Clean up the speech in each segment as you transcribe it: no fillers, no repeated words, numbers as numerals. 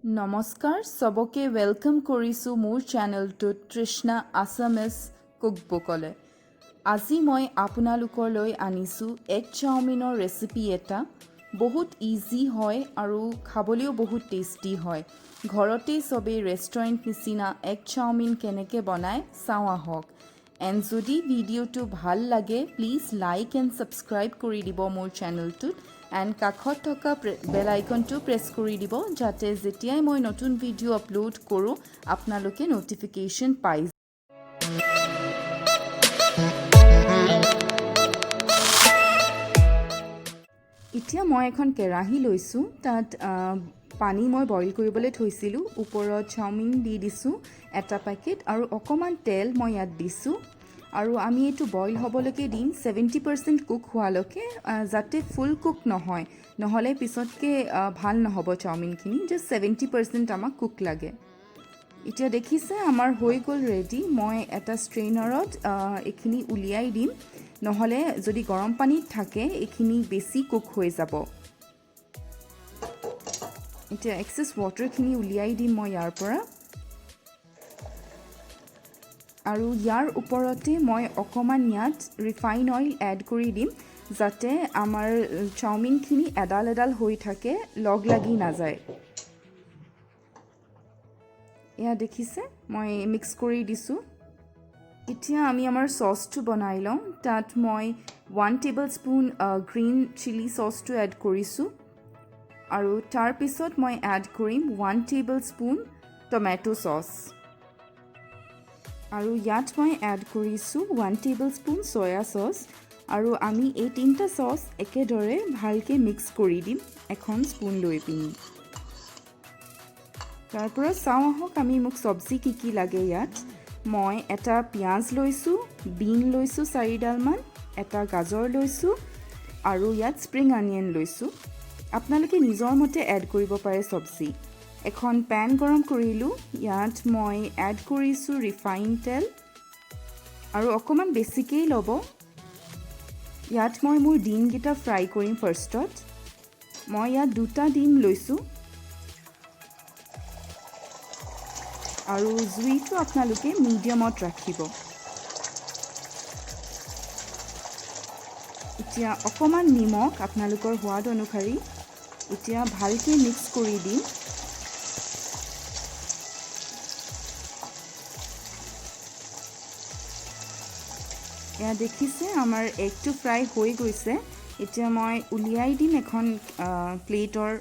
নমস্কাৰ, চবকে welcome কৰিছোঁ মোৰ চেনেলটোত তৃষ্ণা আছামিজ কুকবুকলৈ। আজি মই আপোনালোকলৈ আনিছোঁ এগ চাওমিনৰ ৰেচিপি এটা। বহুত ইজি হয় আৰু খাবলৈও বহুত টেষ্টি হয়। ঘৰতেই চবেই ৰেষ্টুৰেণ্ট নিচিনা এগ চাওমিন কেনেকৈ বনায়, চাওঁ আহক। এণ্ড যদি ভিডিঅ'টো ভাল লাগে, প্লিজ লাইক এণ্ড ছাবস্ক্ৰাইব কৰি দিব মোৰ চেনেলটোত, এণ্ড কাষত থকা বেল আইকনটো প্ৰেছ কৰি দিব, যাতে যেতিয়াই মই নতুন ভিডিঅ' আপলোড কৰোঁ, আপোনালোকে ন'টিফিকেশ্যন পাই। এতিয়া মই এখন কেৰাহী লৈছোঁ। তাত পানী মই বইল কৰিবলৈ থৈছিলোঁ। ওপৰত চাওমিন দি দিছোঁ এটা পেকেট আৰু অকণমান তেল মই ইয়াত দিছোঁ আৰু আমি এইটো বইল হ'বলৈকে দিম 70% কুক হোৱালৈকে, যাতে ফুল কুক নহয়, নহ'লে পিছতকৈ ভাল নহ'ব চাওমিনখিনি। জাষ্ট 70% আমাক কুক লাগে। এতিয়া দেখিছে, আমাৰ হৈ গ'ল ৰেডি। মই এটা ষ্ট্ৰেইনাৰত এইখিনি উলিয়াই দিম, নহ'লে যদি গৰম পানীত থাকে, এইখিনি বেছি কুক হৈ যাব। এতিয়া এক্সেছ ৱাটাৰখিনি উলিয়াই দিম মই ইয়াৰ পৰা আৰু ইয়াৰ ওপৰতে মই অকণমান ইয়াত ৰিফাইন অইল এড কৰি দিম, যাতে আমাৰ চাওমিনখিনি এডাল এডাল হৈ থাকে, লগ লাগি নাযায়। এয়া দেখিছে, মই মিক্স কৰি দিছোঁ। এতিয়া আমি আমাৰ চচটো বনাই লওঁ। তাত মই 1 টেবল স্পুন গ্ৰীণ চিলি চচটো এড কৰিছোঁ আৰু তাৰপিছত মই এড কৰিম 1 টেবল স্পুন টমেট' চচ আৰু ইয়াত মই এড কৰিছোঁ 1 টেবল স্পুন চয়া চচ। আৰু আমি এই তিনিটা চচ একেদৰে ভালকৈ মিক্স কৰি দিম এখন স্পুন লৈ পিনি। তাৰ পৰা চাওঁ আহক আমি মোক চব্জি কি কি লাগে। ইয়াত মই এটা পিঁয়াজ লৈছোঁ, বিন লৈছোঁ চাৰিডালমান, এটা গাজৰ লৈছোঁ আৰু ইয়াত স্প্ৰিং অনিয়ন লৈছোঁ। আপোনালোকে নিজৰ মতে এড কৰিব পাৰে চব্জি। এখন পেন গৰম কৰিলোঁ। ইয়াত মই এড কৰিছোঁ ৰিফাইন তেল আৰু অকণমান বেছিকেই ল'ব। ইয়াত মই মোৰ ডিমকেইটা ফ্ৰাই কৰিম ফাৰ্ষ্টত। মই ইয়াত দুটা ডিম লৈছোঁ আৰু জুইটো আপোনালোকে মিডিয়ামত ৰাখিব। এতিয়া অকণমান নিমখ আপোনালোকৰ সোৱাদ অনুসৰি। এতিয়া ভালকৈ মিক্স কৰি দিম। এয়া দেখিছে, আমাৰ এগটো ফ্ৰাই হৈ গৈছে। এতিয়া মই উলিয়াই দিম এখন প্লেটৰ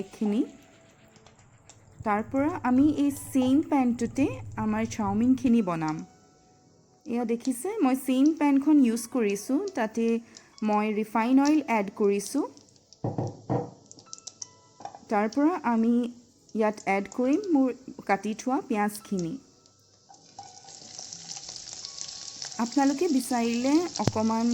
এগখিনি। তাৰ পৰা আমি এই ছেইম পেনটোতে আমাৰ চাওমিনখিনি বনাম। এয়া দেখিছে, মই ছেইম পেনখন ইউজ কৰিছোঁ। তাতে মই ৰিফাইন অইল এড কৰিছোঁ। তাৰ পৰা আমি ইয়াত এড কৰিম মোৰ কাটি থোৱা পিঁয়াজখিনি। আপোনালোকে বিচাৰিলে অকণমান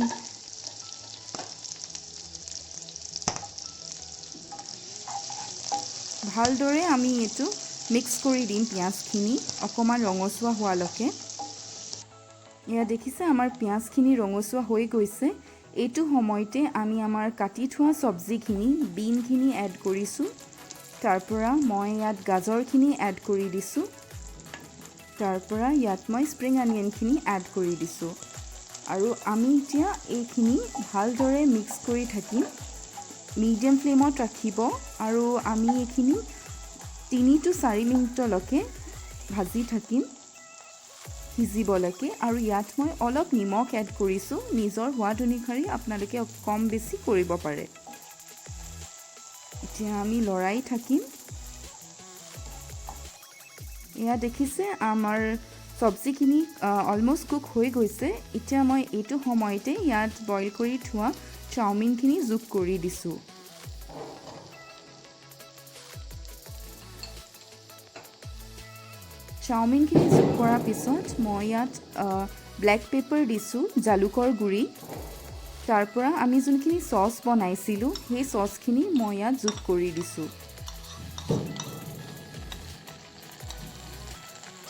ভালদৰে আমি এইটো মিক্স কৰি দিম, পিঁয়াজখিনি অকণমান ৰঙচুৱা হোৱালৈকে। এয়া দেখিছে, আমাৰ পিঁয়াজখিনি ৰঙচুৱা হৈ গৈছে। এইটো সময়তে আমি আমাৰ কাটি থোৱা চব্জিখিনি, বিনখিনি এড কৰিছোঁ। তাৰ পৰা মই ইয়াত গাজৰখিনি এড কৰি দিছোঁ। তাৰ পৰা ইয়াত মই স্প্ৰিং অনিয়নখিনি এড কৰি দিছোঁ আৰু আমি এতিয়া এইখিনি ভালদৰে মিক্স কৰি থাকিম। মিডিয়াম ফ্লেমত ৰাখিব আৰু আমি এইখিনি 3 টু 4 মিনিটলৈকে ভাজি থাকিম সিজিবলৈকে। আৰু ইয়াত মই অলপ নিমখ এড কৰিছোঁ। নিজৰ সোৱাদ অনুসৰি আপোনালোকে কম বেছি কৰিব পাৰে। এতিয়া আমি লৰাই থাকিম। এয়া দেখিছে, আমাৰ চব্জিখিনি অলমষ্ট কুক হৈ গৈছে। এতিয়া মই এইটো সময়তে ইয়াত বইল কৰি থোৱা চাওমিনখিনি যোগ কৰি দিছোঁ। চাওমিনখিনি যোগ কৰাৰ পিছত মই ইয়াত ব্লেক পেপাৰ দিছোঁ, জালুকৰ গুড়ি। তাৰ পৰা আমি যোনখিনি চচ বনাইছিলোঁ, সেই চচখিনি মই ইয়াত যোগ কৰি দিছোঁ।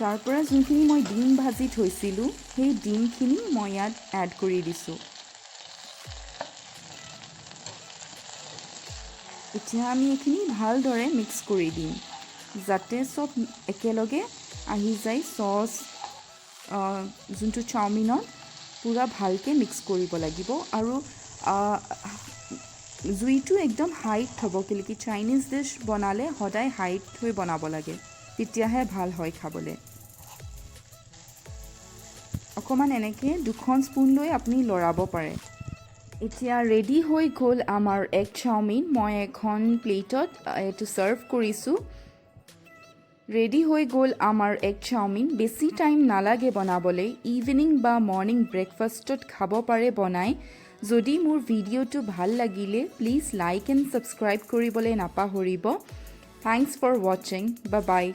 তাৰ পৰা যোনখিনি মই ডিম ভাজি থৈছিলোঁ, সেই ডিমখিনি মই ইয়াত এড কৰি দিছোঁ। এতিয়া আমি এইখিনি ভালদৰে মিক্স কৰি দিম, যাতে চব একেলগে আহি যায়। চচ যোনটো চাওমিনত পূৰা ভালকৈ মিক্স কৰিব লাগিব আৰু জুইটো একদম হাইত থ'ব। কেলৈ কি চাইনিজ ডিছ বনালে সদায় হাইত থৈ বনাব লাগে, তেতিয়াহে ভাল হয় খাবলৈ। অকণমান এনেকৈ দুখন স্পুন লৈ আপুনি লৰাব পাৰে। এতিয়া ৰেডি হৈ গ'ল আমাৰ এগ চাওমিন। মই এখন প্লেটত এইটো ছাৰ্ভ কৰিছোঁ। ৰেডি হৈ গ'ল আমাৰ এগ চাওমিন। বেছি টাইম নালাগে বনাবলৈ। ইভিনিং বা মৰ্ণিং ব্ৰেকফাষ্টত খাব পাৰে বনাই। যদি মোৰ ভিডিঅ'টো ভাল লাগিলে, প্লিজ লাইক এণ্ড ছাবস্ক্ৰাইব কৰিবলৈ নাপাহৰিব। Thanks for watching. Bye bye.